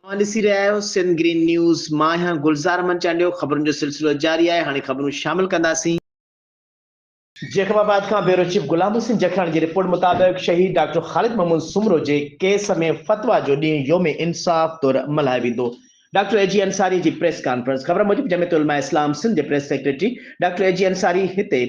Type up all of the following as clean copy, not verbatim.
اوهان ڏسي رهيا آهيو سنڌ گرين نيوز، مان آهيان گلزار احمد چانڊيو، خبرن جو سلسلو جاري آهي، هاڻي خبرون شامل ڪنداسين. جيڪب آباد کان بيورو چيف غلام حسين جکراڻي جي رپورٽ مطابق شهيد ڊاڪٽر خالد محمود سومرو جي ڪيس ۾ فتويٰ جو ڏينهن يوم انصاف طور ملهايو ويندو، ڊاڪٽر اي جي انصاري جي پريس ڪانفرنس، خبر موجب جمعيت علماء اسلام سنڌ جي press secretary doctor A G Ansari هتي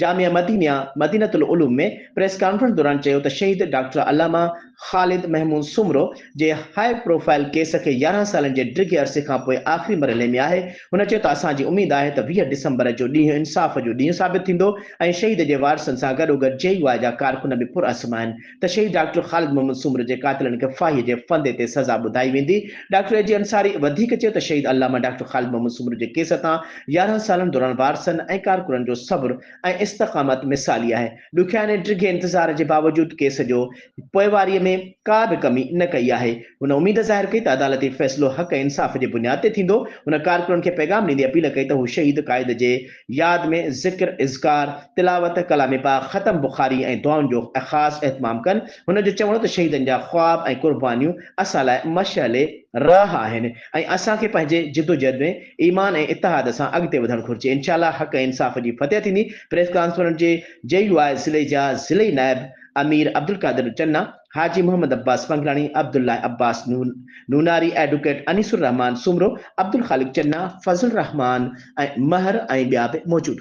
جامعه مدينيه مدينة العلوم ۾ پريس ڪانفرنس دوران چيو ته شهيد ڊاڪٽر علامه خالد محمود سومرو جي هاء پروفائل ڪيس کي 11 سالن جي ڊگهي عرصي کانپوء آخري مرحلي ۾ آهي. هن چيو ته اسان جي اميد آهي ته 20 ڊسمبر جو ڏينهن انصاف جو ڏينهن ثابت ٿيندو ۽ شهيد جي وارثن سان گڏوگڏ جي يو آء جا ڪارڪن به پرعزم آهن ته شهيد ڊاڪٽر خالد محمد سومرو جي قاتلن کي ڦاهي جي ڦندي تي سزا ٻڌائي ويندي. ڊاڪٽر اي جي انصاري وڌيڪ چيو ته شهيد علامه ڊاڪٽر خالد محمد سومرو جي ڪيس تان 11 سالن دوران وارثن ۽ ڪارڪنن جو صبر ۽ استقامت مثالي آهي. ڏکيائين ۽ ڊگهي انتظار جي باوجود ڪيس جو پوئواريء ۾ ڪا به ڪمي نه ڪئي آهي. هن اميد ظاهر ڪئي ته عدالتي فيصلو حق ۽ انصاف جي بنياد تي ٿيندو. هن ڪارڪنن کي پيغام ڏيندي اپيل ڪئي ته هو شهيد قائد جي ياد ۾ ذڪر، اذڪار، تلاوت ڪلام پاڪ، ختم بخاري ۽ دعائن جو خاص اهتمام ڪن. هن جو چوڻ هو ته شهيدن جا خواب ۽ قربانيون اسان لاء مشعل راهه آهن ۽ اسان کي پنهنجي جدوجهد ۾ ايمان ۽ اتحاد سان اڳتي وڌڻ گهرجي. انشاء الله حق ۽ انصاف جي فتح ٿيندي. پريس ڪانفرنس جي جي يو آء ضلعي جا ضلعي نائب امير عبدالقادر چنا، حاجي محمد عباس پنگراڻي، عبدالله عباس نوناري، ايڊوڪيٽ انيس الرحمان سومرو، عبدالخالق چنا، فضل الرحمان ۽ مهر ۽ ٻيا به موجود.